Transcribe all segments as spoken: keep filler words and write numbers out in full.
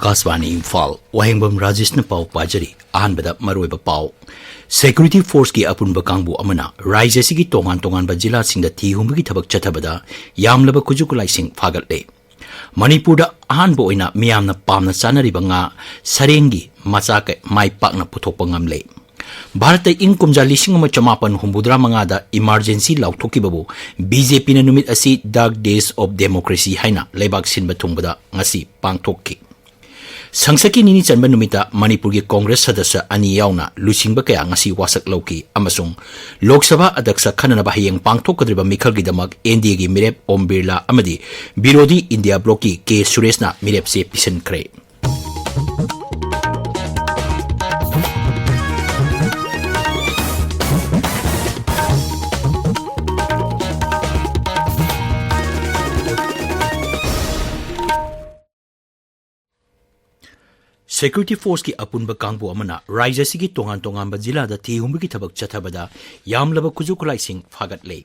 ꯑꯀꯥꯁꯕꯥꯅꯤ ꯏꯝꯐꯥꯜ, ꯋꯥꯍꯦꯡꯕꯝ ꯔꯥꯖꯦꯁꯅ ꯄꯥꯎ ꯄꯥꯖꯔꯤ꯫ ꯑꯍꯥꯟꯕꯗ ꯃꯔꯨꯑꯣꯏꯕ ꯄꯥꯎ꯫ Security Forceꯀꯤ ꯑꯄꯨꯟꯕ ꯀꯥꯡꯕꯨ ꯑꯃꯅ ꯔꯥꯖ꯭ꯌ ꯑꯁꯤꯒꯤ ꯇꯣꯉꯥꯟ ꯇꯣꯉꯥꯟꯕ ꯖꯤꯂꯥꯁꯤꯡꯗ ꯊꯤ ꯍꯨꯝꯕꯒꯤ ꯊꯕꯛ ꯆꯠꯊꯕꯗ ꯌꯥꯝꯂꯕ ꯈꯨꯠꯁꯨ ꯈꯨꯠꯂꯥꯏꯁꯤꯡ ꯐꯥꯒꯠꯂꯦ꯫ ꯃꯅꯤꯄꯨꯔꯗ ꯑꯍꯥꯟꯕ ꯑꯣꯏꯅ ꯃꯤꯌꯥꯝꯅ ꯄꯥꯝꯅ ꯆꯥꯅꯔꯤꯕ ꯉꯥ ꯁꯔꯦꯡꯒꯤ ꯃꯆꯥ ꯀꯌꯥ ꯃꯥꯏ ꯄꯥꯛꯅ ꯄꯨꯊꯣꯛꯄ ꯉꯝꯂꯦ꯫ ꯚꯥꯔꯠꯇ ꯏꯪ ꯀꯨꯝꯖꯥ ꯂꯤꯁꯤꯡ ꯑꯃ ꯆꯃꯥꯄꯟ ꯍꯨꯝꯐꯨꯇꯔꯥ ꯃꯉꯥꯗ emergency ꯂꯥꯎꯊꯣꯛꯈꯤꯕꯕꯨ BJPꯅ ꯅꯨꯃꯤꯠ ꯑꯁꯤ Dark Days of Democracy ꯍꯥꯏꯅ ꯂꯩꯕꯥꯛ ꯁꯤꯟꯕ ꯊꯨꯡꯕꯗ ꯉꯁꯤ ꯄꯥꯡꯊꯣꯛꯈꯤ꯫ ꯁꯪꯁꯠꯀꯤ ꯅꯤꯅꯤ ꯆꯟꯕ ꯅꯨꯃꯤꯠꯇ ꯃꯅꯤꯄꯨꯔꯒꯤ ꯀꯣꯡꯒ꯭ꯔꯦꯁ ꯁꯗꯁ꯭ꯌ ꯑꯅꯤ ꯌꯥꯎꯅ ꯂꯨꯆꯤꯡꯕ ꯀꯌꯥ ꯉꯁꯤ ꯋꯥꯁꯛ ꯂꯧꯈꯤ ꯑꯃꯁꯨꯡ ꯂꯣꯛ ꯁꯚꯥ ꯑꯗ꯭ꯌꯛꯁ ꯈꯟꯅꯅꯕ ꯍꯌꯦꯡ ꯄꯥꯡꯊꯣꯛꯀꯗꯧꯔꯤꯕ ꯃꯤꯈꯜꯒꯤꯗꯃꯛ NDAꯒꯤ ꯃꯤꯔꯦꯞ ꯑꯣꯝ ꯕꯤꯔꯂꯥ ꯑꯃꯗꯤ ꯕꯤꯔꯣꯙꯤ ꯏꯟꯗꯤꯌꯥ ꯕ꯭ꯂꯣꯛꯀꯤ ꯀꯦ ꯁꯨꯔꯦꯁꯅ ꯃꯤꯔꯦꯞꯆꯦ ꯄꯤꯁꯤꯟꯈ꯭ꯔꯦ꯫ Security Forceꯀꯤ ꯑꯄꯨꯟꯕ ꯀꯥꯡꯕꯨ ꯑꯃꯅ ꯔꯥꯖ꯭ꯌ ꯑꯁꯤꯒꯤ ꯇꯣꯉꯥꯟ ꯇꯣꯉꯥꯟꯕ ꯖꯤꯂꯥꯗ ꯊꯤ ꯍꯨꯝꯕꯒꯤ ꯊꯕꯛ ꯆꯠꯊꯕꯗ ꯌꯥꯝꯂꯕ ꯈꯨꯠꯁꯨ ꯈꯨꯠꯂꯥꯏꯁꯤꯡ ꯐꯥꯒꯠꯂꯦ꯫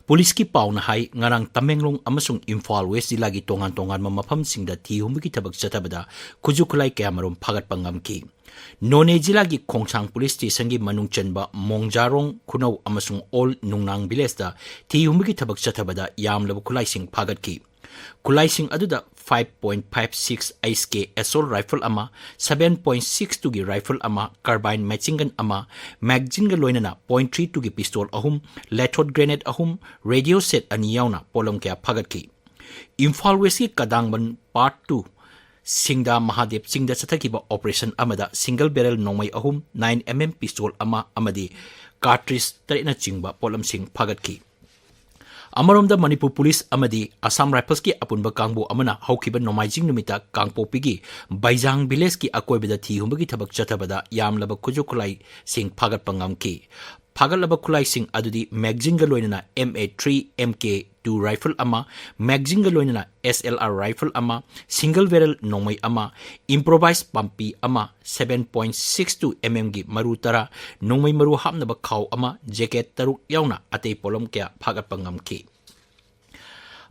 ꯄꯨꯂꯤꯁꯀꯤ ꯄꯥꯎꯅ ꯍꯥꯏ, ꯉꯔꯥꯡ ꯇꯃꯦꯡꯂꯣꯡ ꯑꯃꯁꯨꯡ ꯏꯝꯐꯥꯜ ꯋꯦꯁ ꯖꯤꯂꯥꯒꯤ ꯇꯣꯉꯥꯟ ꯇꯣꯉꯥꯟꯕ ꯃꯐꯝꯁꯤꯡꯗ ꯊꯤ ꯍꯨꯝꯕꯒꯤ ꯊꯕꯛ ꯆꯠꯊꯕꯗ ꯈꯨꯠꯁꯨ ꯈꯨꯠꯂꯥꯏ ꯀꯌꯥꯃꯔꯨꯝ ꯐꯥꯒꯠꯄ ꯉꯝꯈꯤ꯫ ꯅꯣꯅꯦ ꯖꯤꯂꯥꯒꯤ ꯈꯣꯡꯁꯥꯡ ꯄꯨꯂꯤꯁ ꯁ꯭ꯇꯦꯁꯟꯒꯤ ꯃꯅꯨꯡ ꯆꯟꯕ ꯃꯣꯡꯖꯥꯔꯣꯡ, ꯈꯨꯅꯧ ꯑꯃꯁꯨꯡ ꯑꯣꯜ ꯅꯨꯡꯅꯥꯡ ꯚꯤꯂꯦꯖꯇ ꯊꯤ ꯍꯨꯝꯕꯒꯤ ꯊꯕꯛ ꯆꯠꯊꯕꯗ ꯌꯥꯝꯂꯕ ꯈꯨꯠꯂꯥꯏꯁꯤꯡ ꯐꯥꯒꯠꯈꯤ꯫ ꯈꯨꯠꯂꯥꯏꯁꯤꯡ ꯑꯗꯨꯗ five point five six H K assault rifle ꯑꯃ, seven point six twoꯒꯤ rifle ꯑꯃ, carbine machine gun ꯑꯃ, magazineꯒ ꯂꯣꯏꯅꯅ point three twoꯒꯤ pistol ꯑꯍꯨꯝ, loitode grenade ꯑꯍꯨꯝ, radio set ꯑꯅꯤ ꯌꯥꯎꯅ ꯄꯣꯠꯂꯝ ꯀꯌꯥ ꯐꯥꯒꯠꯈꯤ꯫ ꯏꯝꯐꯥꯜ ꯋꯦꯁꯀꯤ ꯀꯗꯥꯡꯕꯟ Part two ꯁꯤꯡꯗꯥ ꯃꯍꯥꯗꯦꯕ ꯆꯤꯡꯗ ꯆꯠꯊꯈꯤꯕ operation ꯑꯃꯗ single barrel ꯅꯣꯡꯃꯩ ꯑꯍꯨꯝ, nine MM pistol ꯑꯃ ꯑꯃꯗꯤ cartridge ꯇꯔꯦꯠꯅꯆꯤꯡꯕ ꯄꯣꯠꯂꯝꯁꯤꯡ ꯐꯥꯒꯠꯈꯤ꯫ ꯑꯃꯔꯣꯝꯗ ꯃꯅꯤꯄꯨꯔ ꯄꯨꯂꯤꯁ ꯑꯃꯗꯤ ꯑꯁꯥꯝ ꯔꯥꯏꯐꯜꯁꯀꯤ ꯑꯄꯨꯟꯕ ꯀꯥꯡꯕꯨ ꯑꯃꯅ ꯍꯧꯈꯤꯕ ꯅꯣꯡꯃꯥꯏꯖꯤꯡ ꯅꯨꯃꯤꯠꯇ ꯀꯥꯡꯄꯣꯛꯄꯤꯒꯤ ꯕꯩꯖꯥꯡ ꯚꯤꯂꯦꯖꯀꯤ ꯑꯀꯣꯏꯕꯗ ꯊꯤ ꯍꯨꯝꯕꯒꯤ ꯊꯕꯛ ꯆꯠꯊꯕꯗ ꯌꯥꯝꯂꯕ ꯈꯨꯠꯁꯨ ꯈꯨꯠꯂꯥꯏꯁꯤꯡ ꯐꯥꯒꯠꯄ ꯉꯝꯈꯤ꯫ ꯐꯥꯒꯠꯂꯕ ꯈꯨꯠꯂꯥꯏꯁꯤꯡ ꯑꯗꯨꯗꯤ magazineꯒ ꯂꯣꯏꯅꯅ M A three, M K two rifle ꯑꯃ, magazineꯒ ꯂꯣꯏꯅꯅ S L R rifle ꯑꯃ, single barrel ꯅꯣꯡꯃꯩ ꯑꯃ, improvised ꯄꯥꯝꯕꯤ ꯑꯃ, seven point six two MMꯒꯤ ꯃꯔꯨ ꯇꯔꯥ, ꯅꯣꯡꯃꯩ ꯃꯔꯨ ꯍꯥꯞꯅꯕ ꯈꯥꯎ ꯑꯃ, jacket ꯇꯔꯨꯛ ꯌꯥꯎꯅ ꯑꯇꯩ ꯄꯣꯠꯂꯝ ꯀꯌꯥ ꯐꯥꯒꯠꯄ ꯉꯝꯈꯤ꯫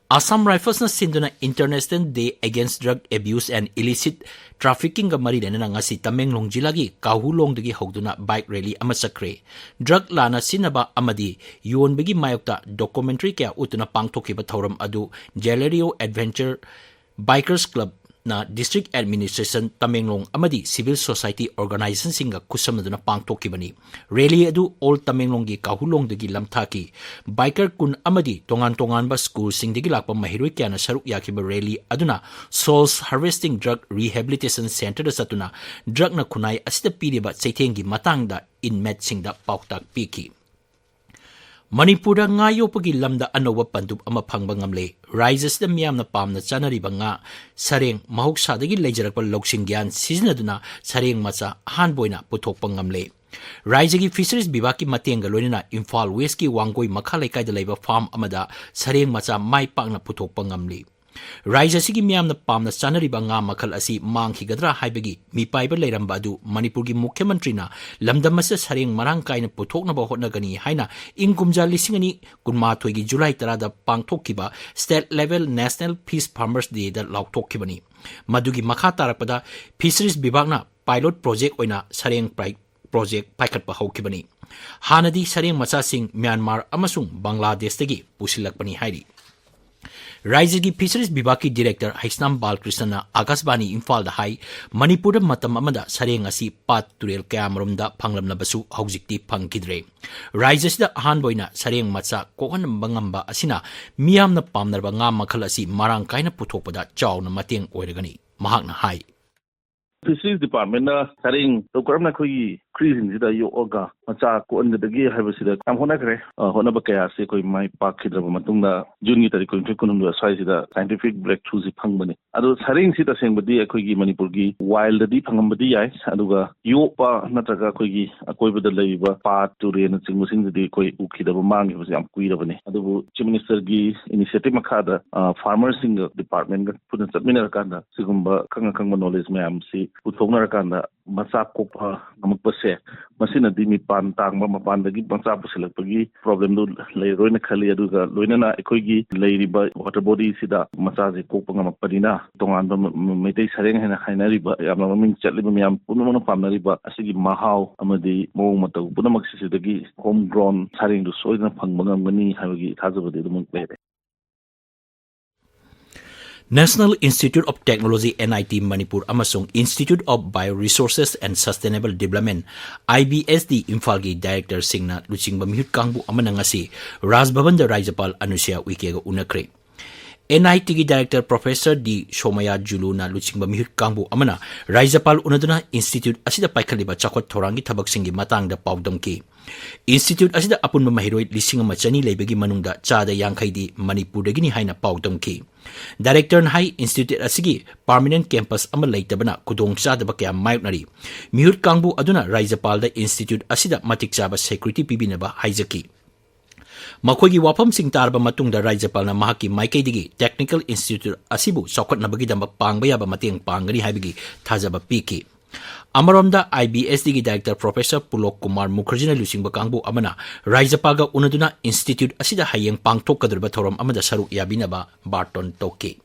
Assam Riflesꯅ ꯁꯤꯟꯗꯨꯅ International Day Against Drug Abuse and Illicit Traffickingꯒ ꯃꯔꯤ ꯂꯩꯅꯅ ꯉꯁꯤ ꯇꯃꯦꯡꯂꯣꯡ ꯖꯤꯂꯥꯒꯤ ꯀꯥꯍꯨꯂꯣꯡꯗꯒꯤ ꯍꯧꯗꯨꯅ bike rally ꯑꯃ ꯆꯠꯈ꯭ꯔꯦ꯫ Drug ꯂꯥꯟꯅ ꯁꯤꯖꯤꯟꯅꯕ ꯑꯃꯗꯤ ꯌꯣꯟꯕꯒꯤ ꯃꯥꯌꯣꯛꯇ documentary ꯀꯌꯥ ꯎꯠꯇꯨꯅ ꯄꯥꯡꯊꯣꯛꯈꯤꯕ ꯊꯧꯔꯝ ꯑꯗꯨ Galerio Adventure Bikers Clubꯅ District Administration Tamenglong ꯑꯃꯗꯤ civil society organizationꯁꯤꯡꯒ ꯈꯨꯠꯁꯝꯅꯗꯨꯅ ꯄꯥꯡꯊꯣꯛꯈꯤꯕꯅꯤ꯫ Rally ꯑꯗꯨ All ꯇꯃꯦꯡꯂꯣꯡꯒꯤ ꯀꯥꯍꯨꯂꯣꯡꯗꯒꯤ ꯂꯝꯊꯥꯈꯤ꯫ Biker ꯀꯨꯟ ꯑꯃꯗꯤ ꯇꯣꯉꯥꯟ ꯇꯣꯉꯥꯟꯕ schoolꯁꯤꯡꯗꯒꯤ ꯂꯥꯛꯄ ꯃꯍꯩꯔꯣꯏ ꯀꯌꯥꯅ ꯁꯔꯨꯛ ꯌꯥꯈꯤꯕ rally ꯑꯗꯨꯅ Souls Harvesting Drug Rehabilitation Centreꯗ ꯆꯠꯇꯨꯅ drugꯅ ꯈꯨꯟꯅꯥꯏ ꯑꯁꯤꯗ ꯄꯤꯔꯤꯕ ꯆꯩꯊꯦꯡꯒꯤ ꯃꯇꯥꯡꯗ inmateꯁꯤꯡꯗ ꯄꯥꯎꯇꯥꯛ ꯄꯤꯈꯤ꯫ ꯃꯅꯤꯄꯨꯔꯗ ꯉꯥ ꯌꯣꯛꯄꯒꯤ ꯂꯝꯗ ꯑꯅꯧꯕ ꯄꯟꯗꯨꯞ ꯑꯃ ꯐꯪꯕ ꯉꯝꯂꯦ꯫ ꯔꯥꯖ꯭ꯌ ꯑꯁꯤꯗ ꯃꯤꯌꯥꯝꯅ ꯄꯥꯝꯅ ꯆꯥꯅꯔꯤꯕ ꯉꯥ ꯁꯔꯦꯡ ꯃꯍꯧꯁꯥꯗꯒꯤ ꯂꯩꯖꯔꯛꯄ ꯂꯧꯁꯤꯡ ꯒ꯭ꯌꯥꯟ ꯁꯤꯖꯤꯟꯅꯗꯨꯅ ꯁꯔꯦꯡ ꯃꯆꯥ ꯑꯍꯥꯟꯕ ꯑꯣꯏꯅ ꯄꯨꯊꯣꯛꯄ ꯉꯝꯂꯦ꯫ ꯔꯥꯖ꯭ꯌꯒꯤ Fisheries ꯕꯤꯚꯥꯒꯀꯤ ꯃꯇꯦꯡꯒ ꯂꯣꯏꯅꯅ ꯏꯝꯐꯥꯜ Westꯀꯤ ꯋꯥꯡꯒꯣꯏ ꯃꯈꯥ ꯂꯩꯀꯥꯏꯗ ꯂꯩꯕ farm ꯑꯃꯗ ꯁꯔꯦꯡ ꯃꯆꯥ ꯃꯥꯏ ꯄꯥꯛꯅ ꯄꯨꯊꯣꯛꯄ ꯉꯝꯂꯤ꯫ ꯔꯥꯖ꯭ꯌ ꯑꯁꯤꯒꯤ ꯃꯤꯌꯥꯝꯅ ꯄꯥꯝꯅ ꯆꯥꯅꯔꯤꯕ ꯉꯥ ꯃꯈꯜ ꯑꯁꯤ ꯃꯥꯡꯈꯤꯒꯗ꯭ꯔꯥ ꯍꯥꯏꯕꯒꯤ ꯃꯤꯄꯥꯏꯕ ꯂꯩꯔꯝꯕ ꯑꯗꯨ ꯃꯅꯤꯄꯨꯔꯒꯤ ꯃꯨꯈ꯭ꯌ ꯃꯟꯇ꯭ꯔꯤꯅ ꯂꯝꯗꯝ ꯑꯁꯤꯗ ꯁꯔꯦꯡ ꯃꯔꯥꯡ ꯀꯥꯏꯅ ꯄꯨꯊꯣꯛꯅꯕ ꯍꯣꯠꯅꯒꯅꯤ ꯍꯥꯏꯅ ꯏꯪ ꯀꯨꯝꯖꯥ ꯂꯤꯁꯤꯡ ꯑꯅꯤ ꯀꯨꯟꯃꯥꯊꯣꯏꯒꯤ ꯖꯨꯂꯥꯏ ꯇꯔꯥꯗ ꯄꯥꯡꯊꯣꯛꯈꯤꯕ State Level National Fish Farmers Dayꯗ ꯂꯥꯎꯊꯣꯛꯈꯤꯕꯅꯤ꯫ ꯃꯗꯨꯒꯤ ꯃꯈꯥ ꯇꯥꯔꯛꯄꯗ Fisheries ꯕꯤꯚꯥꯒꯅ pilot project ꯑꯣꯏꯅ ꯁꯔꯦꯡ ꯄ꯭ꯔꯥꯏ-, project ꯄꯥꯏꯈꯠꯄ ꯍꯧꯈꯤꯕꯅꯤ꯫ ꯍꯥꯟꯅꯗꯤ ꯁꯔꯦꯡ ꯃꯆꯥꯁꯤꯡ ꯃ꯭ꯌꯥꯟꯃꯥꯔ ꯑꯃꯁꯨꯡ ꯕꯪꯒ꯭ꯂꯥꯗꯦꯁꯇꯒꯤ ꯄꯨꯁꯤꯜꯂꯛꯄꯅꯤ ꯍꯥꯏꯔꯤ꯫ ꯔꯥꯖ꯭ꯌꯒꯤ Fisheries ꯕꯤꯚꯥꯒꯀꯤ Director ꯍꯩꯁꯅꯥꯝ ꯕꯥꯂꯀ꯭ꯔꯤꯁꯅꯅ ꯑꯥꯀꯥꯁꯕꯥꯅꯤ ꯏꯝꯐꯥꯜꯗ ꯍꯥꯏ, ꯃꯅꯤꯄꯨꯔꯗ ꯃꯇꯝ ꯑꯃꯗ ꯁꯔꯦꯡ ꯑꯁꯤ ꯄꯥꯠ ꯇꯨꯔꯦꯜ ꯀꯌꯥꯃꯔꯨꯝꯗ ꯐꯪꯂꯝꯂꯕꯁꯨ ꯍꯧꯖꯤꯛꯇꯤ ꯐꯪꯈꯤꯗ꯭ꯔꯦ꯫ ꯔꯥꯖ꯭ꯌ ꯑꯁꯤꯗ ꯑꯍꯥꯟꯕ ꯑꯣꯏꯅ ꯁꯔꯦꯡ ꯃꯆꯥ ꯀꯣꯛꯍꯟꯕ ꯉꯝꯕ ꯑꯁꯤꯅ ꯃꯤꯌꯥꯝꯅ ꯄꯥꯝꯅꯔꯕ ꯉꯥ ꯃꯈꯜ ꯑꯁꯤ ꯃꯔꯥꯡ ꯀꯥꯏꯅ ꯄꯨꯊꯣꯛꯄꯗ ꯆꯥꯎꯅ ꯃꯇꯦꯡ ꯑꯣꯏꯔꯒꯅꯤ, ꯃꯍꯥꯛꯅ ꯍꯥꯏ꯫ Fisheries Departmentꯅ ꯁꯔꯦꯡ ꯇꯧ ꯀꯔꯝꯅ ꯑꯩꯈꯣꯏꯒꯤ ꯄꯨꯈ꯭ꯔꯤꯁꯤꯡꯁꯤꯗ ꯌꯣꯛꯑꯒ ꯃꯆꯥ ꯀꯣꯛꯍꯟꯒꯗꯒꯦ ꯍꯥꯏꯕꯁꯤꯗ ꯌꯥꯝ ꯍꯣꯠꯅꯈ꯭ꯔꯦ꯫ ꯑ, ꯍꯣꯠꯅꯕ ꯀꯌꯥꯁꯤ ꯑꯩꯈꯣꯏ ꯃꯥꯏ ꯄꯥꯛꯈꯤꯗ꯭ꯔꯕ ꯃꯇꯨꯡꯗ ꯖꯨꯟꯒꯤ ꯇꯥꯔꯤꯛ ꯀꯨꯟꯅꯤꯊꯣꯏ, ꯀꯨꯟꯍꯨꯝꯗꯣꯏ ꯑꯁ꯭ꯋꯥꯏꯁꯤꯗ scientific breakthroughꯁꯤ ꯐꯪꯕꯅꯤ꯫ ꯑꯗꯣ ꯁꯔꯦꯡꯁꯤ ꯇꯁꯦꯡꯕꯗꯤ ꯑꯩꯈꯣꯏꯒꯤ ꯃꯅꯤꯄꯨꯔꯒꯤ wildꯗꯗꯤ ꯐꯪꯉꯝꯕꯗꯤ ꯌꯥꯏ, ꯑꯗꯨꯒ ꯌꯣꯛꯄ ꯅꯠꯇ꯭ꯔꯒ ꯑꯩꯈꯣꯏꯒꯤ ꯑꯀꯣꯏꯕꯗ ꯂꯩꯔꯤꯕ ꯄꯥꯠ, ꯇꯨꯔꯦꯜꯅꯆꯤꯡꯕꯁꯤꯡꯗꯗꯤ ꯑꯩꯈꯣꯏ ꯎꯈꯤꯗꯕ, ꯃꯥꯡꯈꯤꯕꯁꯦ ꯌꯥꯝ ꯀꯨꯏꯔꯕꯅꯤ꯫ ꯑꯗꯨꯕꯨ Chief Ministerꯒꯤ initiative ꯃꯈꯥꯗ, ꯑ, farmerꯁꯤꯡꯒ departmentꯒ ꯄꯨꯟꯅ ꯆꯠꯃꯤꯟꯅꯔꯀꯥꯟꯗ ꯁꯤꯒꯨꯝꯕ ꯑꯈꯪ ꯑꯈꯪꯕ knowledge ꯃꯌꯥꯝꯁꯤ ꯄꯨꯊꯣꯛꯅꯔꯀꯥꯟꯗ ꯃꯆꯥ ꯀꯣꯛꯄ ꯉꯝꯃꯛꯄꯁꯦ, ꯃꯁꯤꯅꯗꯤ ꯃꯤꯄꯥꯟ ꯇꯥꯡꯕ, ꯃꯄꯥꯟꯗꯒꯤ ꯃꯆꯥ ꯄꯨꯁꯤꯜꯂꯛꯄꯒꯤ problemꯗꯨ ꯂꯩꯔꯣꯏꯅ ꯈꯜꯂꯤ꯫ ꯑꯗꯨꯒ ꯂꯣꯏꯅꯅ ꯑꯩꯈꯣꯏꯒꯤ ꯂꯩꯔꯤꯕ water bodyꯁꯤꯗ ꯃꯆꯥꯁꯦ ꯀꯣꯛꯄ ꯉꯝꯃꯛꯄꯅꯤꯅ, ꯇꯣꯉꯥꯟꯕ ꯃ-, ꯃ-, ꯃꯩꯇꯩ ꯁꯔꯦꯡ ꯍꯥꯏꯅ ꯍꯥꯏꯅꯔꯤꯕ, ꯌꯥꯝꯅ ꯃꯃꯤꯡ ꯆꯠꯂꯤꯕ, ꯃꯌꯥꯝ ꯄꯨꯝꯅꯃꯛꯅ ꯄꯥꯝꯅꯔꯤꯕ ꯑꯁꯤꯒꯤ ꯃꯍꯥꯎ ꯑꯃꯗꯤ ꯃꯑꯣꯡ ꯃꯇꯧ ꯄꯨꯝꯅꯃꯛꯁꯤꯗꯒꯤ home grown ꯁꯔꯦꯡꯗꯨ ꯁꯣꯏꯗꯅ ꯐꯪꯕ ꯉꯝꯒꯅꯤ ꯍꯥꯏꯕꯒꯤ ꯊꯥꯖꯕꯗꯤ ꯑꯗꯨꯃꯛ ꯂꯩꯔꯦ꯫ National Institute of Technology, NIT Manipur ꯑꯃꯁꯨꯡ Institute of Bioresources and Sustainable Development, IBSD ꯏꯝꯐꯥꯜꯒꯤ directorꯁꯤꯡꯅ ꯂꯨꯆꯤꯡꯕ ꯃꯤꯍꯨꯠ ꯀꯥꯡꯕꯨ ꯑꯃꯅ ꯉꯁꯤ ꯔꯥꯖ ꯚꯕꯟꯗ ꯔꯥꯖ꯭ꯌꯄꯥꯜ ꯑꯅꯨꯁꯨꯌꯥ ꯎꯏꯀꯦꯒ ꯎꯅꯈ꯭ꯔꯦ꯫ NITꯒꯤ director Professor ꯗꯤ ꯁꯣꯃꯌꯥ ꯖꯨꯂꯨꯅ ꯂꯨꯆꯤꯡꯕ ꯃꯤꯍꯨꯠ ꯀꯥꯡꯕꯨ ꯑꯃꯅ ꯔꯥꯖ꯭ꯌꯄꯥꯜ ꯎꯅꯗꯨꯅ institute ꯑꯁꯤꯗ ꯄꯥꯏꯈꯠꯂꯤꯕ ꯆꯥꯎꯈꯠ ꯊꯧꯔꯥꯡꯒꯤ ꯊꯕꯛꯁꯤꯡꯒꯤ ꯃꯇꯥꯡꯗ ꯄꯥꯎꯗꯝꯈꯤ꯫ Institute ꯑꯁꯤꯗ ꯑꯄꯨꯟꯕ ꯃꯍꯩꯔꯣꯏ ꯂꯤꯁꯤꯡ ꯑꯃ ꯆꯅꯤ ꯂꯩꯕꯒꯤ ꯃꯅꯨꯡꯗ ꯆꯥꯗ ꯌꯥꯡꯈꯩꯗꯤ ꯃꯅꯤꯄꯨꯔꯗꯒꯤꯅꯤ ꯍꯥꯏꯅ ꯄꯥꯎꯗꯝꯈꯤ꯫ Directorꯅ ꯍꯥꯏ, institute ꯑꯁꯤꯒꯤ permanent campus ꯑꯃ ꯂꯩꯇꯕꯅ ꯈꯨꯗꯣꯡꯆꯥꯗꯕ ꯀꯌꯥ ꯃꯥꯌꯣꯛꯅꯔꯤ꯫ ꯃꯤꯍꯨꯠ ꯀꯥꯡꯕꯨ ꯑꯗꯨꯅ ꯔꯥꯖ꯭ꯌꯄꯥꯜꯗ institute ꯑꯁꯤꯗ ꯃꯇꯤꯛ ꯆꯥꯕ security ꯄꯤꯕꯤꯅꯕ ꯍꯥꯏꯖꯈꯤ꯫ ꯃꯈꯣꯏꯒꯤ ꯋꯥꯐꯝꯁꯤꯡ ꯇꯥꯔꯕ ꯃꯇꯨꯡꯗ ꯔꯥꯖ꯭ꯌꯄꯥꯜꯅ ꯃꯍꯥꯛꯀꯤ ꯃꯥꯏꯀꯩꯗꯒꯤ technical institute ꯑꯁꯤꯕꯨ ꯆꯥꯎꯈꯠꯅꯕꯒꯤꯗꯃꯛ ꯄꯥꯡꯕ ꯌꯥꯕ ꯃꯇꯦꯡ ꯄꯥꯡꯒꯅꯤ ꯍꯥꯏꯕꯒꯤ ꯊꯥꯖꯕ ꯄꯤꯈꯤ꯫ ꯑꯃꯔꯣꯝꯗ, IBSDꯒꯤ director Professor ꯄꯨꯂꯣꯛ ꯀꯨꯃꯥꯔ ꯃꯨꯈꯔꯖꯤꯅ ꯂꯨꯆꯤꯡꯕ ꯀꯥꯡꯕꯨ ꯑꯃꯅ ꯔꯥꯖ꯭ꯌꯄꯥꯜꯒ ꯎꯅꯗꯨꯅ institute ꯑꯁꯤꯗ ꯍꯌꯦꯡ ꯄꯥꯡꯊꯣꯛꯀꯗꯧꯔꯤꯕ ꯊꯧꯔꯝ ꯑꯃꯗ ꯁꯔꯨꯛ ꯌꯥꯕꯤꯅꯕ ꯕꯥꯔꯇꯣꯟ ꯇꯧꯈꯤ꯫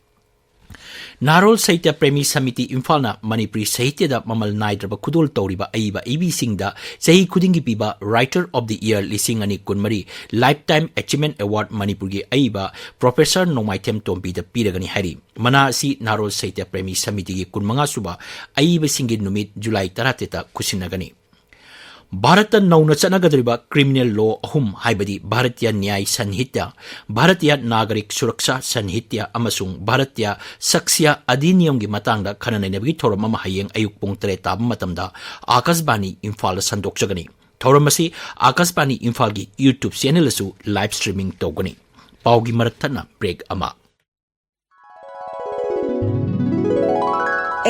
ꯅꯥꯔꯣꯜ ꯁꯥꯍꯤꯇ꯭ꯌ ꯄ꯭ꯔꯦꯃꯤ ꯁꯃꯤꯇꯤ ꯏꯝꯐꯥꯜꯅ ꯃꯅꯤꯄꯨꯔꯤ ꯁꯥꯍꯤꯇ꯭ꯌꯗ ꯃꯃꯜ ꯅꯥꯏꯗ꯭ꯔꯕ ꯈꯨꯗꯣꯜ ꯇꯧꯔꯤꯕ ꯑꯏꯕ ꯑꯏꯕꯤꯁꯤꯡꯗ ꯆꯍꯤ ꯈꯨꯗꯤꯡꯒꯤ ꯄꯤꯕ Writer of the Year ꯂꯤꯁꯤꯡ ꯑꯅꯤ ꯀꯨꯟꯃꯔꯤ Lifetime Achievement Award ꯃꯅꯤꯄꯨꯔꯒꯤ ꯑꯏꯕ Professor ꯅꯣꯡꯃꯥꯏꯊꯦꯝ ꯇꯣꯝꯕꯤꯗ ꯄꯤꯔꯒꯅꯤ ꯍꯥꯏꯔꯤ꯫ ꯃꯅꯥ ꯑꯁꯤ ꯅꯥꯔꯣꯜ ꯁꯥꯍꯤꯇ꯭ꯌ ꯄ꯭ꯔꯦꯃꯤ ꯁꯃꯤꯇꯤꯒꯤ ꯀꯨꯟꯃꯉꯥ ꯁꯨꯕ ꯑꯏꯕꯁꯤꯡꯒꯤ ꯅꯨꯃꯤꯠ ꯖꯨꯂꯥꯏ ꯇꯔꯥꯇꯔꯦꯠꯇ ꯈꯨꯠꯁꯤꯟꯅꯒꯅꯤ꯫ ꯚꯥꯔꯠꯇ ꯅꯧꯅ ꯆꯠꯅꯒꯗꯧꯔꯤꯕ criminal law ꯑꯍꯨꯝ, ꯍꯥꯏꯕꯗꯤ ꯚꯥꯔꯇꯤꯌ ꯅ꯭ꯌꯥꯌ ꯁꯟꯍꯤꯇ꯭ꯌ, ꯚꯥꯔꯇꯤꯌ ꯅꯥꯒꯔꯤꯛ ꯁꯨꯔꯛꯁꯥ ꯁꯟꯍꯤꯇ꯭ꯌ ꯑꯃꯁꯨꯡ ꯚꯥꯔꯇꯤꯌ ꯁꯛꯁ꯭ꯌ ꯑꯙꯤꯅꯤꯌꯝꯒꯤ ꯃꯇꯥꯡꯗ ꯈꯟꯅ ꯅꯩꯅꯕꯒꯤ ꯊꯧꯔꯝ ꯑꯃ ꯍꯌꯦꯡ ꯑꯌꯨꯛ ꯄꯨꯡ ꯇꯔꯦꯠ ꯇꯥꯕ ꯃꯇꯝꯗ ꯑꯥꯀꯥꯁꯕꯥꯅꯤ ꯏꯝꯐꯥꯜꯗ ꯁꯟꯗꯣꯛꯆꯒꯅꯤ꯫ ꯊꯧꯔꯝ ꯑꯁꯤ ꯑꯥꯀꯥꯁꯕꯥꯅꯤ ꯏꯝꯐꯥꯜꯒꯤ YouTube channelꯗꯁꯨ live streaming ꯇꯧꯒꯅꯤ꯫ ꯄꯥꯎꯒꯤ ꯃꯔꯛ ꯊꯠꯅ break ꯑꯃ꯫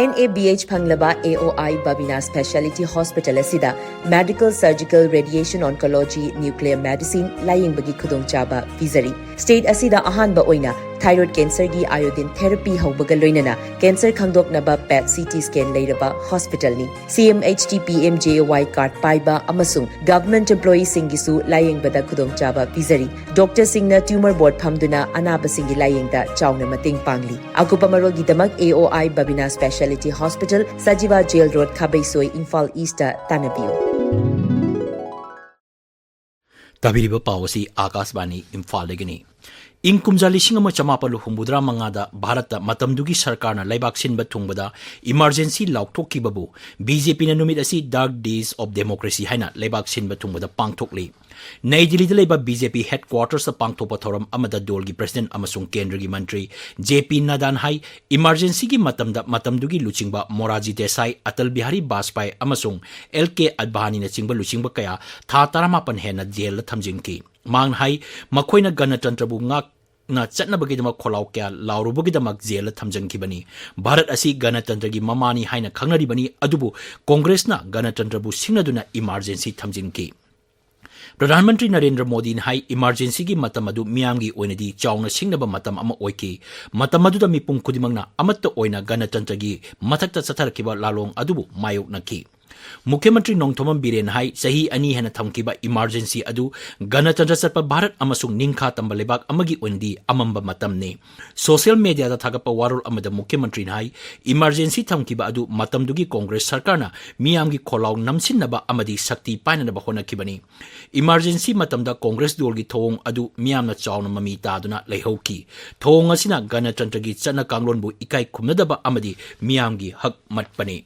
NABH ꯐꯪꯂꯕ AOI Babina Speciality Hospital ꯑꯁꯤꯗ Medical, Surgical, Radiation Oncology, Nuclear Medicine ꯂꯥꯌꯦꯡꯕꯒꯤ ꯈꯨꯗꯣꯡꯆꯥꯕ ꯄꯤꯖꯔꯤ꯫ State ꯑꯁꯤꯗ ꯑꯍꯥꯟꯕ ꯑꯣꯏꯅ Thyroid cancerꯒꯤ iodine therapy ꯍꯧꯕꯒ ꯂꯣꯏꯅꯅ cancer ꯈꯪꯗꯣꯛꯅꯕ PET CT scan ꯂꯩꯔꯕ hospitalꯅꯤ꯫ CMHT PMJAY card ꯄꯥꯏꯕ ꯑꯃꯁꯨꯡ government employeeꯁꯤꯡꯒꯤꯁꯨ ꯂꯥꯌꯦꯡꯕꯗ ꯈꯨꯗꯣꯡꯆꯥꯕ ꯄꯤꯖꯔꯤ꯫ Doctorꯁꯤꯡꯅ tumor board ꯐꯝꯗꯨꯅ ꯑꯅꯥꯕꯁꯤꯡꯒꯤ ꯂꯥꯌꯦꯡꯗ ꯆꯥꯎꯅ ꯃꯇꯦꯡ ꯄꯥꯡꯂꯤ꯫ ꯑꯀꯨꯞꯄ ꯃꯔꯣꯜꯒꯤꯗꯃꯛ AOI Babina Speciality Hospital, Sajiwa Jail Road, ꯈꯥꯕꯩꯁꯣꯏ, Imphal Eastꯇ ꯇꯥꯟꯅꯕꯤꯌꯨ꯫ ꯇꯥꯕꯤꯔꯤꯕ ꯄꯥꯎ ꯑꯁꯤ ꯑꯥꯀꯥꯁꯕꯥꯅꯤ ꯏꯝꯐꯥꯜꯗꯒꯤꯅꯤ꯫ ꯏꯪ ꯀꯨꯝꯖꯥ ꯂꯤꯁꯤꯡ ꯑꯃ ꯆꯃꯥꯄꯜ ꯍꯨꯝꯐꯨꯇꯔꯥ ꯃꯉꯥꯗ ꯚꯥꯔꯠꯇ ꯃꯇꯝꯗꯨꯒꯤ ꯁꯔꯀꯥꯔꯅ ꯂꯩꯕꯥꯛ ꯁꯤꯟꯕ ꯊꯨꯡꯕꯗ emergency ꯂꯥꯎꯊꯣꯛꯈꯤꯕꯕꯨ BJPꯅ ꯅꯨꯃꯤꯠ ꯑꯁꯤ Dark Days of Democracy ꯍꯥꯏꯅ ꯂꯩꯕꯥꯛ ꯁꯤꯟꯕ ꯊꯨꯡꯕꯗ ꯄꯥꯡꯊꯣꯛꯂꯤ꯫ ꯅꯩ ꯗꯤꯜꯂꯤꯗ ꯂꯩꯕ BJP headquartersꯇ ꯄꯥꯡꯊꯣꯛꯄ ꯊꯧꯔꯝ ꯑꯃꯗ ꯗꯣꯜꯒꯤ president ꯑꯃꯁꯨꯡ ꯀꯦꯟꯗ꯭ꯔꯒꯤ ꯃꯟꯇ꯭ꯔꯤ JP Naddaꯅ ꯍꯥꯏ, emergencyꯒꯤ ꯃꯇꯝꯗ ꯃꯇꯝꯗꯨꯒꯤ ꯂꯨꯆꯤꯡꯕ ꯃꯣꯔꯥꯔꯖꯤ ꯗꯦꯁꯥꯏ, ꯑꯇꯜ ꯕꯤꯍꯥꯔꯤ ꯕꯥꯖꯄꯥꯏ ꯑꯃꯁꯨꯡ ꯑꯦꯜ ꯀꯦ ꯑꯗꯚꯥꯅꯤꯅꯆꯤꯡꯕ ꯂꯨꯆꯤꯡꯕ ꯀꯌꯥ ꯊꯥ ꯇꯔꯥꯃꯥꯄꯟ ꯍꯦꯟꯅ ꯖꯦꯜꯗ ꯊꯝꯖꯤꯟꯈꯤ꯫ ꯃꯍꯥꯛꯅ ꯍꯥꯏ, ꯃꯈꯣꯏꯅ ꯒꯅꯇꯟꯇ꯭ꯔꯕꯨ ꯉꯥꯛꯅ ꯆꯠꯅꯕꯒꯤꯗꯃꯛ ꯈꯣꯜꯂꯥꯎ ꯀꯌꯥ ꯂꯥꯎꯔꯨꯕꯒꯤꯗꯃꯛ ꯖꯦꯜꯗ ꯊꯝꯖꯤꯟꯈꯤꯕꯅꯤ꯫ ꯚꯥꯔꯠ ꯑꯁꯤ ꯒꯅꯇꯟꯇ꯭ꯔꯒꯤ ꯃꯃꯥꯅꯤ ꯍꯥꯏꯅ ꯈꯪꯅꯔꯤꯕꯅꯤ, ꯑꯗꯨꯕꯨ ꯀꯣꯡꯒ꯭ꯔꯦꯁꯅ ꯒꯅꯇꯟꯇ꯭ꯔꯕꯨ ꯁꯤꯡꯅꯗꯨꯅ emergency ꯊꯝꯖꯤꯟꯈꯤ꯫ ꯄ꯭ꯔꯙꯥꯟ ꯃꯟꯇ꯭ꯔꯤ ꯅꯔꯦꯟꯗ꯭ꯔ ꯃꯣꯗꯤꯅ ꯍꯥꯏ, emergencyꯒꯤ ꯃꯇꯝ ꯑꯗꯨ ꯃꯤꯌꯥꯝꯒꯤ ꯑꯣꯏꯅꯗꯤ ꯆꯥꯎꯅ ꯁꯤꯡꯅꯕ ꯃꯇꯝ ꯑꯃ ꯑꯣꯏꯈꯤ꯫ ꯃꯇꯝ ꯑꯗꯨꯗ ꯃꯤꯄꯨꯝ ꯈꯨꯗꯤꯡꯃꯛꯅ ꯑꯃꯠꯇ ꯑꯣꯏꯅ ꯒꯅꯇꯟꯇ꯭ꯔꯒꯤ ꯃꯊꯛꯇ ꯆꯠꯊꯔꯛꯈꯤꯕ ꯂꯥꯂꯣꯡ ꯑꯗꯨꯕꯨ ꯃꯥꯌꯣꯛꯅꯈꯤ꯫ ꯃꯨꯈ꯭ꯌ ꯃꯟꯇ꯭ꯔꯤ ꯅꯣꯡꯊꯣꯝꯕꯝ ꯕꯤꯔꯦꯟꯅ ꯍꯥꯏ, ꯆꯍꯤ ꯑꯅꯤ ꯍꯦꯟꯅ ꯊꯝꯈꯤꯕ emergency ꯑꯗꯨ ꯒꯅꯇꯟꯇ꯭ꯔ ꯆꯠꯄ ꯚꯥꯔꯠ ꯑꯃꯁꯨꯡ ꯅꯤꯡꯈꯥ ꯇꯝꯕ ꯂꯩꯕꯥꯛ ꯑꯃꯒꯤ ꯑꯣꯏꯅꯗꯤ ꯑꯃꯝꯕ ꯃꯇꯝꯅꯤ꯫ Social mediaꯗ ꯊꯥꯒꯠꯄ ꯋꯥꯔꯣꯜ ꯑꯃꯗ ꯃꯨꯈ꯭ꯌ ꯃꯟꯇ꯭ꯔꯤꯅ ꯍꯥꯏ, emergency ꯊꯝꯈꯤꯕ ꯑꯗꯨ ꯃꯇꯝꯗꯨꯒꯤ ꯀꯣꯡꯒ꯭ꯔꯦꯁ ꯁꯔꯀꯥꯔꯅ ꯃꯤꯌꯥꯝꯒꯤ ꯈꯣꯜꯂꯥꯎ ꯅꯝꯁꯤꯟꯅꯕ ꯑꯃꯗꯤ ꯁꯛꯇꯤ ꯄꯥꯏꯅꯅꯕ ꯍꯣꯠꯅꯈꯤꯕꯅꯤ꯫ Emergency ꯃꯇꯝꯗ ꯀꯣꯡꯒ꯭ꯔꯦꯁ ꯗꯣꯜꯒꯤ ꯊꯧꯑꯣꯡ ꯑꯗꯨ ꯃꯤꯌꯥꯝꯅ ꯆꯥꯎꯅ ꯃꯃꯤ ꯇꯥꯗꯨꯅ ꯂꯩꯍꯧꯈꯤ꯫ ꯊꯧꯑꯣꯡ ꯑꯁꯤꯅ ꯒꯅꯇꯟꯇ꯭ꯔꯒꯤ ꯆꯠꯅ ꯀꯥꯡꯂꯣꯟꯕꯨ ꯏꯀꯥꯏ ꯈꯨꯝꯅꯗꯕ ꯑꯃꯗꯤ ꯃꯤꯌꯥꯝꯒꯤ ꯍꯛ ꯃꯠꯄꯅꯤ꯫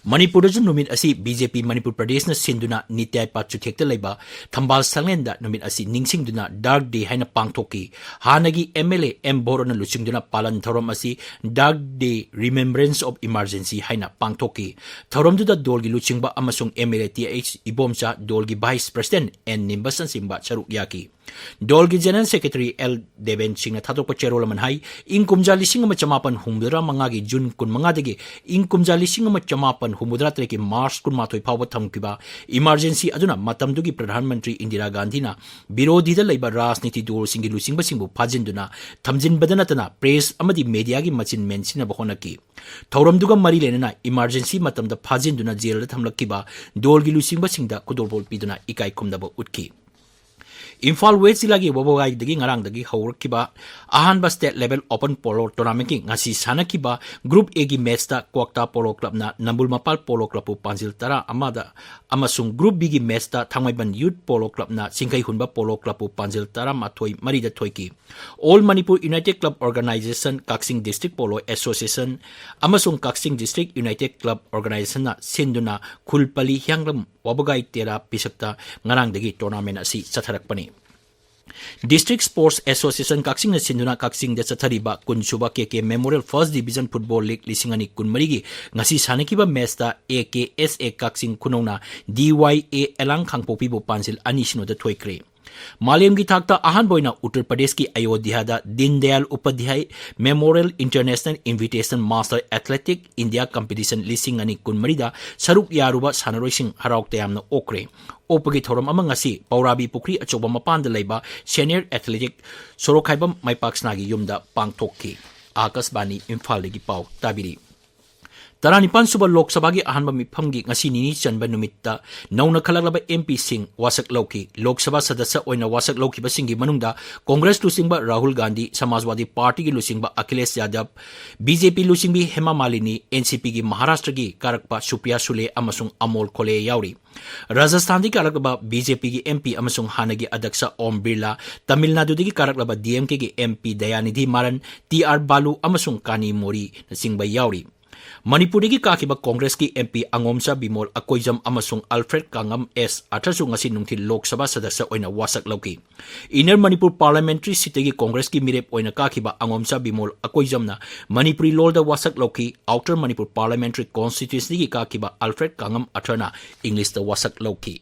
ꯃꯅꯤꯄꯨꯔꯗꯁꯨ ꯅꯨꯃꯤꯠ ꯑꯁꯤ BJP ꯃꯅꯤꯄꯨꯔ ꯄ꯭ꯔꯗꯦꯁꯅ ꯁꯤꯟꯗꯨꯅ ꯅꯤꯇ꯭ꯌꯥꯏ ꯄꯥꯠ ꯆꯨꯊꯦꯛꯇ ꯂꯩꯕ ꯊꯝꯕꯥꯜ ꯁꯪꯂꯦꯟꯗ ꯅꯨꯃꯤꯠ ꯑꯁꯤ ꯅꯤꯡꯁꯤꯡꯗꯨꯅ Dark Day ꯍꯥꯏꯅ ꯄꯥꯡꯊꯣꯛꯈꯤ꯫ ꯍꯥꯟꯅꯒꯤ MLA M ꯕꯣꯔꯣꯅ ꯂꯨꯆꯤꯡꯗꯨꯅ ꯄꯥꯂꯟ ꯊꯧꯔꯝ ꯑꯁꯤ Dark Day Remembrance of Emergency ꯍꯥꯏꯅ ꯄꯥꯡꯊꯣꯛꯈꯤ꯫ ꯊꯧꯔꯝꯗꯨꯗ ꯗꯣꯜꯒꯤ ꯂꯨꯆꯤꯡꯕ ꯑꯃꯁꯨꯡ MLA ꯇꯤ ꯑꯩꯆ ꯏꯕꯣꯝꯆꯥ, ꯗꯣꯜꯒꯤ vice president ꯑꯦꯟ ꯅꯤꯝꯕꯁꯅꯆꯤꯡꯕ ꯁꯔꯨꯛ ꯌꯥꯈꯤ꯫ ꯗꯣꯜꯒꯤ General Secretary ꯑꯦꯜ ꯗꯦꯕꯦꯟ ꯁꯤꯡꯅ ꯊꯥꯗꯣꯛꯄ ꯆꯦꯔꯣꯜ ꯑꯃꯅ ꯍꯥꯏ, ꯏꯪ ꯀꯨꯝꯖꯥ ꯂꯤꯁꯤꯡ ꯑꯃ ꯆꯃꯥꯄꯟ ꯍꯨꯝꯐꯨꯇꯔꯥ ꯃꯉꯥꯒꯤ ꯖꯨꯟ ꯀꯨꯟꯃꯉꯥꯗꯒꯤ ꯏꯪ ꯀꯨꯝꯖꯥ ꯂꯤꯁꯤꯡ ꯑꯃ ꯆꯃꯥꯄꯟ ꯍꯨꯝꯐꯨꯇꯔꯥ ꯇꯔꯦꯠꯀꯤ ꯃꯥꯔꯆ ꯀꯨꯟꯃꯥꯊꯣꯏ ꯐꯥꯎꯕ ꯊꯝꯈꯤꯕ emergency ꯑꯗꯨꯅ ꯃꯇꯝꯗꯨꯒꯤ ꯄ꯭ꯔꯙꯥꯟ ꯃꯟꯇ꯭ꯔꯤ ꯏꯟꯗꯤꯔꯥ ꯒꯥꯟꯙꯤꯅ ꯕꯤꯔꯣꯙꯤꯗ ꯂꯩꯕ ꯔꯥꯖꯅꯤꯇꯤ ꯗꯣꯜꯁꯤꯡꯒꯤ ꯂꯨꯆꯤꯡꯕꯁꯤꯡꯕꯨ ꯐꯥꯖꯤꯟꯗꯨꯅ ꯊꯝꯖꯤꯟꯕꯗ ꯅꯠꯇꯅ press ꯑꯃꯗꯤ mediaꯒꯤ ꯃꯆꯤꯟ ꯃꯦꯟꯁꯤꯟꯅꯕ ꯍꯣꯠꯅꯈꯤ꯫ ꯊꯧꯔꯝꯗꯨꯒ ꯃꯔꯤ ꯂꯩꯅꯅ emergency ꯃꯇꯝꯗ ꯐꯥꯖꯤꯟꯗꯨꯅ ꯖꯦꯜꯗ ꯊꯝꯂꯛꯈꯤꯕ ꯗꯣꯜꯒꯤ ꯂꯨꯆꯤꯡꯕꯁꯤꯡꯗ ꯈꯨꯗꯣꯜꯄꯣꯠ ꯄꯤꯗꯨꯅ ꯏꯀꯥꯏ ꯈꯨꯝꯅꯕ ꯎꯠꯈꯤ꯫ ꯏꯝꯐꯥꯜ ꯋꯦꯁ ꯖꯤꯂꯥꯒꯤ ꯋꯥꯕꯒꯥꯏꯗꯒꯤ ꯉꯔꯥꯡꯗꯒꯤ ꯍꯧꯔꯛꯈꯤꯕ ꯑꯍꯥꯟꯕ state level open polo tournamentꯀꯤ ꯉꯁꯤ ꯁꯥꯟꯅꯈꯤꯕ Group Aꯒꯤ matchꯇ ꯀ꯭ꯋꯥꯛꯇꯥ ꯄꯣꯂꯣ ꯀ꯭ꯂꯕꯅ ꯅꯝꯕꯨꯜ ꯃꯄꯥꯜ ꯄꯣꯂꯣ ꯀ꯭ꯂꯕꯄꯨ ꯄꯥꯟꯖꯤꯜ ꯇꯔꯥ ꯑꯃꯗ ꯑꯃꯁꯨꯡ Group Bꯒꯤ matchꯇ ꯊꯥꯡꯃꯩꯕꯟ ꯌꯨꯠ ꯄꯣꯂꯣ ꯀ꯭ꯂꯕꯅ ꯆꯤꯡꯈꯩꯍꯨꯟꯕ ꯄꯣꯂꯣ ꯀ꯭ꯂꯕꯄꯨ ꯄꯥꯟꯖꯤꯜ ꯇꯔꯥꯃꯥꯊꯣꯏ ꯃꯔꯤꯗ ꯊꯣꯏꯈꯤ꯫ All Manipur United Club Organisation ꯀꯛꯆꯤꯡ District Polo Association ꯑꯃꯁꯨꯡ ꯀꯛꯆꯤꯡ District United Club Organisationꯅ ꯁꯤꯟꯗꯨꯅ ꯈꯨꯜ ꯄꯂꯤ ꯍꯤꯌꯥꯡꯂꯝ ꯋꯥꯕꯒꯥꯏ ꯇꯦꯔꯥ ꯄꯤꯁꯛꯇ ꯉꯔꯥꯡꯗꯒꯤ tournament ꯑꯁꯤ ꯆꯠꯊꯔꯛꯄꯅꯤ꯫ District Sports Association ꯀꯛꯆꯤꯡꯅ ꯁꯤꯟꯗꯨꯅ ꯀꯛꯆꯤꯡꯗ ꯆꯠꯊꯔꯤꯕ ꯀꯨꯟꯁꯨꯕ ꯀꯦ ꯀꯦ Memorial First Division Football League ꯂꯤꯁꯤꯡ ꯑꯅꯤ ꯀꯨꯟꯃꯔꯤꯒꯤ ꯉꯁꯤ ꯁꯥꯟꯅꯈꯤꯕ matchꯇ ꯑꯦ ꯀꯦ ꯑꯦꯁ ꯑꯦ ꯀꯛꯆꯤꯡ ꯈꯨꯅꯧꯅ ꯗꯤ ꯋꯥꯏ ꯑꯦ ꯑꯦꯂꯥꯡ ꯈꯥꯡꯄꯣꯛꯄꯤꯕꯨ ꯄꯥꯟꯖꯤꯜ ꯑꯅꯤ ꯁꯤꯅꯣꯗ ꯊꯣꯏꯈ꯭ꯔꯦ꯫ ꯃꯥꯂꯦꯝꯒꯤ ꯊꯥꯛꯇ ꯑꯍꯥꯟꯕ ꯑꯣꯏꯅ ꯎꯠꯇꯔ ꯄ꯭ꯔꯗꯦꯁꯀꯤ ꯑꯌꯣꯙ꯭ꯌꯥꯗ ꯗꯤꯟ Dayal Upadhyay Memorial International Invitation Master Athletic India Competition ꯂꯤꯁꯤꯡ ꯑꯅꯤ ꯀꯨꯟꯃꯔꯤꯗ ꯁꯔꯨꯛ ꯌꯥꯔꯨꯕ ꯁꯥꯟꯅꯔꯣꯏꯁꯤꯡ ꯍꯔꯥꯎ ꯇꯌꯥꯝꯅ ꯑꯣꯛꯈ꯭ꯔꯦ꯫ ꯑꯣꯛꯄꯒꯤ ꯊꯧꯔꯝ ꯑꯃ ꯉꯁꯤ ꯄꯧꯔꯥꯕꯤ ꯄꯨꯈ꯭ꯔꯤ ꯑꯆꯧꯕ ꯃꯄꯥꯟꯗ ꯂꯩꯕ Senior Athletic ꯁꯣꯔꯣꯛꯈꯥꯏꯕꯝ ꯃꯥꯏꯄꯥꯛꯁꯅꯥꯒꯤ ꯌꯨꯝꯗ ꯄꯥꯡꯊꯣꯛꯈꯤ꯫ ꯑꯥꯀꯥꯁꯕꯥꯅꯤ ꯏꯝꯐꯥꯜꯗꯒꯤ ꯄꯥꯎ ꯇꯥꯕꯤꯔꯤ꯫ ꯇꯔꯥꯅꯤꯄꯥꯟ ꯁꯨꯕ ꯂꯣꯛ ꯁꯚꯥꯒꯤ ꯑꯍꯥꯟꯕ ꯃꯤꯐꯝꯒꯤ ꯉꯁꯤ ꯅꯤꯅꯤ ꯆꯟꯕ ꯅꯨꯃꯤꯠꯇ ꯅꯧꯅ ꯈꯜꯂꯛꯂꯕ ꯑꯦꯝ ꯄꯤꯁꯤꯡ ꯋꯥꯁꯛ ꯂꯧꯈꯤ꯫ ꯂꯣꯛ ꯁꯚꯥ ꯁꯗꯁ꯭ꯌ ꯑꯣꯏꯅ ꯋꯥꯁꯛ ꯂꯧꯈꯤꯕꯁꯤꯡꯒꯤ ꯃꯅꯨꯡꯗ ꯀꯣꯡꯒ꯭ꯔꯦꯁ ꯂꯨꯆꯤꯡꯕ ꯔꯥꯍꯨꯜ ꯒꯥꯟꯙꯤ, ꯁꯃꯥꯖꯋꯥꯗꯤ ꯄꯥꯔꯇꯤꯒꯤ ꯂꯨꯆꯤꯡꯕ ꯑꯈꯤꯂꯦꯁ ꯌꯥꯗꯕ, ꯕꯤ ꯖꯦ ꯄꯤ ꯂꯨꯆꯤꯡꯕꯤ ꯍꯦꯃꯥ ꯃꯥꯂꯤꯅꯤ, ꯑꯦꯟ ꯁꯤ ꯄꯤꯒꯤ ꯃꯍꯥꯔꯥꯁꯇ꯭ꯔꯒꯤ ꯀꯥꯔꯛꯄ ꯁꯨꯄ꯭ꯔꯤꯌꯥ ꯁꯨꯂꯦ ꯑꯃꯁꯨꯡ ꯑꯃꯣꯜ ꯈꯣꯂꯦ ꯌꯥꯎꯔꯤ꯫ ꯔꯥꯖꯁꯊꯥꯟꯗꯒꯤ ꯀꯥꯔꯛꯂꯕ ꯕꯤ ꯖꯦ ꯄꯤꯒꯤ ꯑꯦꯝ ꯄꯤ ꯑꯃꯁꯨꯡ ꯍꯥꯟꯅꯒꯤ ꯑꯗ꯭ꯌꯛꯁ ꯑꯣꯝ ꯕꯤꯔꯂꯥ, ꯇꯥꯃꯤꯜ ꯅꯥꯗꯨꯗꯒꯤ ꯀꯥꯔꯛꯂꯕ ꯗꯤ ꯑꯦꯝ ꯀꯦꯒꯤ M P Dayanidhi Maran, T R Baalu ꯑꯃꯁꯨꯡ ꯀꯥꯅꯤ ꯃꯣꯔꯤꯅꯆꯤꯡꯕ ꯌꯥꯎꯔꯤ꯫ ꯃꯅꯤꯄꯨꯔꯗꯒꯤ ꯀꯥꯈꯤꯕ ꯀꯣꯡꯒ꯭ꯔꯦꯁꯀꯤ ꯑꯦꯝ ꯄꯤ ꯑꯉꯣꯝꯆꯥ ꯕꯤꯃꯣꯜ ꯑꯀꯣꯏꯖꯝ ꯑꯃꯁꯨꯡ ꯑꯜꯐ꯭ꯔꯦꯗ ꯀꯥꯡꯉꯝ ꯑꯦꯁ ꯑꯥꯔꯊꯔꯁꯨ ꯉꯁꯤ ꯅꯨꯡꯊꯤꯜ ꯂꯣꯛ ꯁꯚꯥ ꯁꯗꯁ꯭ꯌ ꯑꯣꯏꯅ ꯋꯥꯁꯛ ꯂꯧꯈꯤ꯫ Inner Manipur Parliamentary Seatꯇꯒꯤ ꯀꯣꯡꯒ꯭ꯔꯦꯁꯀꯤ ꯃꯤꯔꯦꯞ ꯑꯣꯏꯅ ꯀꯥꯈꯤꯕ ꯑꯉꯣꯝꯆꯥ ꯕꯤꯃꯣꯜ ꯑꯀꯣꯏꯖꯝꯅ ꯃꯅꯤꯄꯨꯔꯤ ꯂꯣꯜꯗ ꯋꯥꯁꯛ ꯂꯧꯈꯤ꯫ Outer Manipur Parliamentary Constituencyꯗꯒꯤ ꯀꯥꯈꯤꯕ ꯑꯜꯐ꯭ꯔꯦꯗ ꯀꯥꯡꯉꯝ ꯑꯥꯔꯊꯔꯅ ꯏꯪꯂꯤꯁꯇ ꯋꯥꯁꯛ ꯂꯧꯈꯤ꯫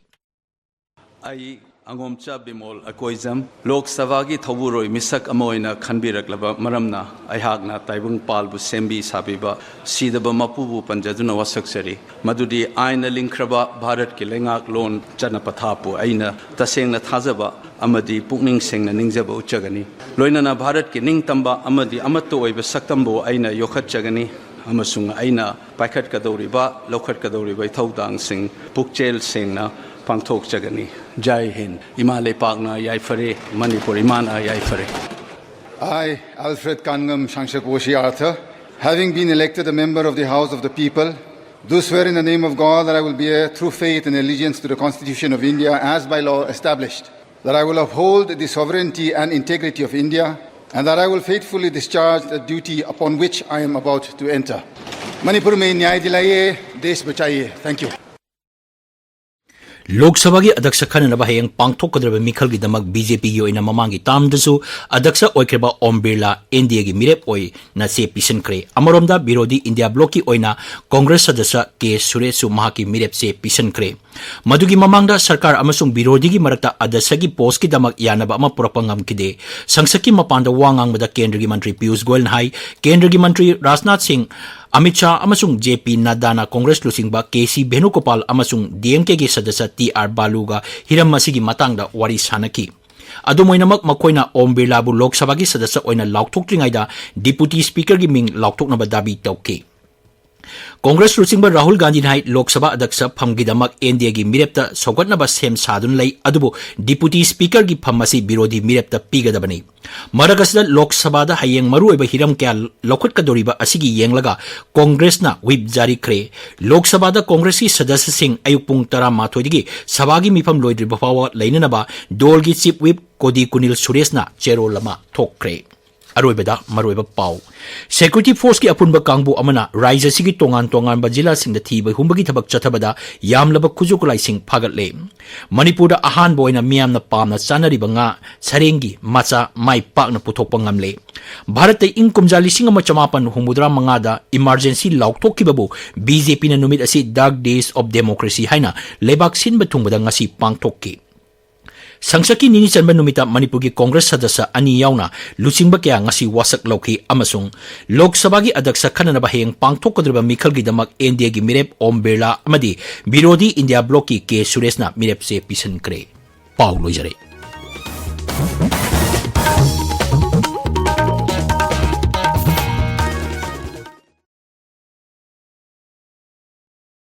ꯑꯩ ꯑꯉꯣꯝꯆꯥ ꯕꯤꯃꯣꯜ ꯑꯀꯣꯏꯖꯝ, ꯂꯣꯛ ꯁꯚꯥꯒꯤ ꯊꯧꯕꯨꯔꯣꯏ ꯃꯤꯁꯛ ꯑꯃ ꯑꯣꯏꯅ ꯈꯟꯕꯤꯔꯛꯂꯕ ꯃꯔꯝꯅ, ꯑꯩꯍꯥꯛꯅ ꯇꯥꯏꯕꯪꯄꯥꯜꯕꯨ ꯁꯦꯝꯕꯤ ꯁꯥꯕꯤꯕ ꯁꯤꯗꯕ ꯃꯄꯨꯕꯨ ꯄꯟꯖꯗꯨꯅ ꯋꯥꯁꯛꯆꯔꯤ꯫ ꯃꯗꯨꯗꯤ ꯑꯥꯏꯟꯅ ꯂꯤꯡꯈ꯭ꯔꯕ ꯚꯥꯔꯠꯀꯤ ꯂꯩꯉꯥꯛꯂꯣꯟ ꯆꯠꯅ ꯄꯊꯥꯞꯄꯨ ꯑꯩꯅ ꯇꯁꯦꯡꯅ ꯊꯥꯖꯕ ꯑꯃꯗꯤ ꯄꯨꯛꯅꯤꯡ ꯁꯦꯡꯅ ꯅꯤꯡꯖꯕ ꯎꯠꯆꯒꯅꯤ꯫ ꯂꯣꯏꯅꯅ ꯚꯥꯔꯠꯀꯤ ꯅꯤꯡꯇꯝꯕ ꯑꯃꯗꯤ ꯑꯃꯠꯇ ꯑꯣꯏꯕ ꯁꯛꯇꯝꯕꯨ ꯑꯩꯅ ꯌꯣꯛꯈꯠꯆꯒꯅꯤ ꯑꯃꯁꯨꯡ ꯑꯩꯅ ꯄꯥꯏꯈꯠꯀꯗꯧꯔꯤꯕ, ꯂꯧꯈꯠꯀꯗꯧꯔꯤꯕ ꯏꯊꯧꯗꯥꯡꯁꯤꯡ ꯄꯨꯛꯆꯦꯜ ꯁꯦꯡꯅ ꯄꯥꯡꯊꯣꯛꯆꯒꯅꯤ꯫ ꯖꯥꯏ ꯍꯤꯟꯗ꯫ ꯏꯃꯥ ꯂꯩꯄꯥꯛꯅ ꯌꯥꯏꯐꯔꯦ, ꯃꯅꯤꯄꯨꯔ ꯏꯃꯥꯅ ꯌꯥꯏꯐꯔꯦ꯫ I, Alfred Kangam Shangshakwashi Arthur, having been elected a member of the House of the People, do swear in the name of God that I will bear true faith and allegiance to the Constitution of India as by law established, that I will uphold the sovereignty and integrity of India, and that I will faithfully discharge the duty upon which I am about to enter. Manipur में न्याय दिलाइए, देश बचाइए। Thank you. ꯂꯣꯛ ꯁꯚꯥꯒꯤ ꯑꯗꯛꯁ ꯈꯟꯅꯅꯕ ꯍꯌꯦꯡ ꯄꯥꯡꯊꯣꯛꯀꯗꯧꯔꯤꯕ ꯃꯤꯈꯜꯒꯤꯗꯃꯛ B J ꯄꯤꯒꯤ ꯑꯣꯏꯅ ꯃꯃꯥꯡꯒꯤ ꯇꯥꯔꯝꯗꯁꯨ ꯑꯗꯛꯁ ꯑꯣꯏꯈ꯭ꯔꯕ ꯑꯣꯝ ꯕꯤꯔꯂꯥ ꯑꯦꯟ ꯗꯤ ꯑꯦꯒꯤ ꯃꯤꯔꯦꯞ ꯑꯣꯏꯅ ꯆꯦ ꯄꯤꯁꯤꯟꯈ꯭ꯔꯦ꯫ ꯑꯃꯔꯣꯝꯗ ꯕꯤꯔꯣꯙꯤ ꯏꯟꯗꯤꯌꯥ ꯕ꯭ꯂꯣꯛꯀꯤ ꯑꯣꯏꯅ ꯀꯣꯡꯒ꯭ꯔꯦꯁ ꯁꯗꯁ꯭ꯌ ꯀꯦ ꯁꯨꯔꯦꯁꯁꯨ ꯃꯍꯥꯛꯀꯤ ꯃꯤꯔꯦꯞ ꯆꯦ ꯄꯤꯁꯤꯟꯈ꯭ꯔꯦ꯫ ꯃꯗꯨꯒꯤ ꯃꯃꯥꯡꯗ ꯁꯔꯀꯥꯔ ꯑꯃꯁꯨꯡ ꯕꯤꯔꯣꯙꯤꯒꯤ ꯃꯔꯛꯇ ꯑꯗꯁꯒꯤ ꯄꯣꯁꯀꯤꯗꯃꯛ ꯌꯥꯅꯕ ꯑꯃ ꯄꯨꯔꯛꯄ ꯉꯝꯈꯤꯗꯦ꯫ ꯁꯪꯁꯠꯀꯤ ꯃꯄꯥꯟꯗ ꯋꯥ ꯉꯥꯡꯕꯗ ꯀꯦꯟꯗ꯭ꯔꯒꯤ ꯃꯟꯇ꯭ꯔꯤ ꯄꯤꯌꯨꯁ ꯒꯣꯌꯜꯅ ꯍꯥꯏ, ꯀꯦꯟꯗ꯭ꯔꯒꯤ ꯃꯟꯇ꯭ꯔꯤ ꯔꯥꯖꯅꯥꯊ ꯁꯤꯡ, ꯑꯃꯤꯠ ꯁꯥꯍ ꯑꯃꯁꯨꯡ ꯖꯦ ꯄꯤ ꯅꯗ꯭ꯗꯥꯅ ꯀꯣꯡꯒ꯭ꯔꯦꯁ ꯂꯨꯆꯤꯡꯕ ꯀꯦ ꯁꯤ ꯚꯦꯅꯨꯒꯣꯄꯥꯜ ꯑꯃꯁꯨꯡ ꯗꯤ ꯑꯦꯝ ꯀꯦꯒꯤ ꯁꯗꯁ꯭ꯌ ꯇꯤ ꯑꯥꯔ ꯕꯥꯂꯨꯒ ꯍꯤꯔꯝ ꯑꯁꯤꯒꯤ ꯃꯇꯥꯡꯗ ꯋꯥꯔꯤ ꯁꯥꯅꯈꯤ꯫ ꯑꯗꯨꯝ ꯑꯣꯏꯅꯃꯛ, ꯃꯈꯣꯏꯅ ꯑꯣꯝ ꯕꯤꯔꯂꯥꯕꯨ ꯂꯣꯛ ꯁꯚꯥꯒꯤ ꯁꯗꯁ꯭ꯌ ꯑꯣꯏꯅ ꯂꯥꯎꯊꯣꯛꯇ꯭ꯔꯤꯉꯩꯗ ꯗꯤꯄꯨꯇꯤ ꯁ꯭ꯄꯤꯀꯔꯒꯤ ꯃꯤꯡ ꯂꯥꯎꯊꯣꯛꯅꯕ ꯗꯥꯕꯤ ꯇꯧꯈꯤ꯫ ꯀꯣꯡꯒ꯭ꯔꯦꯁ ꯂꯨꯆꯤꯡꯕ ꯔꯥꯍꯨꯜ ꯒꯥꯟꯙꯤꯅ ꯍꯥꯏ, ꯂꯣꯛ ꯁꯚꯥ ꯑꯗꯛꯁ ꯐꯝꯒꯤꯗꯃꯛ ꯑꯦꯟ ꯗꯤ ꯑꯦꯒꯤ ꯃꯤꯔꯦꯞꯇ ꯁꯧꯒꯠꯅꯕ ꯁꯦꯝ ꯁꯥꯗꯨꯅ ꯂꯩ, ꯑꯗꯨꯕꯨ ꯗꯤꯄꯨꯇꯤ ꯁ꯭ꯄꯤꯀꯔꯒꯤ ꯐꯝ ꯑꯁꯤ ꯕꯤꯔꯣꯙꯤ ꯃꯤꯔꯦꯞꯇ ꯄꯤꯒꯗꯕꯅꯤ꯫ ꯃꯔꯛ ꯑꯁꯤꯗ ꯂꯣꯛ ꯁꯚꯥꯗ ꯍꯌꯦꯡ ꯃꯔꯨꯑꯣꯏꯕ ꯍꯤꯔꯝ ꯀꯌꯥ ꯂꯧꯈꯠꯀꯗꯧꯔꯤꯕ ꯑꯁꯤꯒꯤ ꯌꯦꯡꯂꯒ ꯀꯣꯡꯒ꯭ꯔꯦꯁꯅ ꯋꯤꯞ ꯖꯥꯔꯤ ꯈ꯭ꯔꯦ꯫ ꯂꯣꯛ ꯁꯚꯥꯗ ꯀꯣꯡꯒ꯭ꯔꯦꯁꯀꯤ ꯁꯗꯁ꯭ꯌꯁꯤꯡ ꯑꯌꯨꯛ ꯄꯨꯡ ꯇꯔꯥꯃꯥꯊꯣꯏꯗꯒꯤ ꯁꯚꯥꯒꯤ ꯃꯤꯐꯝ ꯂꯣꯏꯗ꯭ꯔꯤꯕ ꯐꯥꯎꯕ ꯂꯩꯅꯅꯕ ꯗꯣꯜꯒꯤ ꯆꯤꯐ ꯋꯤꯞ ꯀꯣꯗꯤ ꯀꯨꯅꯤꯜ ꯁꯨꯔꯦꯁꯅ ꯆꯦꯔꯣꯜ ꯑꯃ ꯊꯣꯛꯈ꯭ꯔꯦ꯫ ꯑꯔꯣꯏꯕꯗ ꯃꯔꯨꯑꯣꯏꯕ ꯄꯥꯎ꯫ ꯁꯦꯀ꯭ꯌꯨꯔꯤꯇꯤ ꯐꯣꯔꯁꯀꯤ ꯑꯄꯨꯟꯕ ꯀꯥꯡꯕꯨ ꯑꯃꯅ ꯔꯥꯖ꯭ꯌ ꯑꯁꯤꯒꯤ ꯇꯣꯉꯥꯟ ꯇꯣꯉꯥꯟꯕ ꯖꯤꯂꯥꯁꯤꯡꯗ ꯊꯤꯕ ꯍꯨꯝꯕꯒꯤ ꯊꯕꯛ ꯆꯠꯊꯕꯗ ꯌꯥꯝꯂꯕ ꯈꯨꯠꯁꯨ ꯈꯨꯠꯂꯥꯏꯁꯤꯡ ꯐꯥꯒꯠꯂꯦ꯫ ꯃꯅꯤꯄꯨꯔꯗ ꯑꯍꯥꯟꯕ ꯑꯣꯏꯅ ꯃꯤꯌꯥꯝꯅ ꯄꯥꯝꯅ ꯆꯥꯅꯔꯤꯕ ꯉꯥ ꯁꯔꯦꯡꯒꯤ ꯃꯆꯥ ꯃꯥꯏ ꯄꯥꯛꯅ ꯄꯨꯊꯣꯛꯄ ꯉꯝꯂꯦ꯫ ꯚꯥꯔꯠꯇ ꯏꯪ ꯀꯨꯝꯖꯥ ꯂꯤꯁꯤꯡ ꯑꯃ ꯆꯃꯥꯄꯟ ꯍꯨꯝꯐꯨꯇꯔꯥ ꯃꯉꯥꯗ emergency ꯂꯥꯎꯊꯣꯛꯈꯤꯕꯕꯨ ꯕꯤ ꯖꯦ ꯄꯤꯅ ꯅꯨꯃꯤꯠ ꯑꯁꯤ Dark Days of Democracy ꯍꯥꯏꯅ ꯂꯩꯕꯥꯛ ꯁꯤꯟꯕ ꯊꯨꯡꯕꯗ ꯉꯁꯤ ꯄꯥꯡꯊꯣꯛꯈꯤ꯫ ꯁꯪꯁꯠꯀꯤ ꯅꯤꯅꯤ ꯆꯟꯕ ꯅꯨꯃꯤꯠꯇ ꯃꯅꯤꯄꯨꯔꯒꯤ ꯀꯣꯡꯒ꯭ꯔꯦꯁ ꯁꯗꯁ꯭ꯌ ꯑꯅꯤ ꯌꯥꯎꯅ ꯂꯨꯆꯤꯡꯕ ꯀꯌꯥ ꯉꯁꯤ ꯋꯥꯁꯛ ꯂꯧꯈꯤ ꯑꯃꯁꯨꯡ ꯂꯣꯛ ꯁꯚꯥꯒꯤ ꯑꯗ꯭ꯌꯛꯁ ꯈꯟꯅꯅꯕ ꯍꯌꯦꯡ ꯄꯥꯡꯊꯣꯛꯀꯗꯧꯔꯤꯕ ꯃꯤꯈꯜꯒꯤꯗꯃꯛ ꯑꯦꯟ ꯗꯤ ꯑꯦꯒꯤ ꯃꯤꯔꯦꯞ ꯑꯣꯝ ꯕꯤꯔꯂꯥ ꯑꯃꯗꯤ ꯕꯤꯔꯣꯙꯤ ꯏꯟꯗꯤꯌꯥ ꯕ꯭ꯂꯣꯛꯀꯤ ꯀꯦ ꯁꯨꯔꯦꯁꯅ ꯃꯤꯔꯦꯞ ꯆꯦ ꯄꯤꯁꯤꯟꯈ꯭ꯔꯦ꯫ ꯄꯥꯎ ꯂꯣꯏꯖꯔꯦ꯫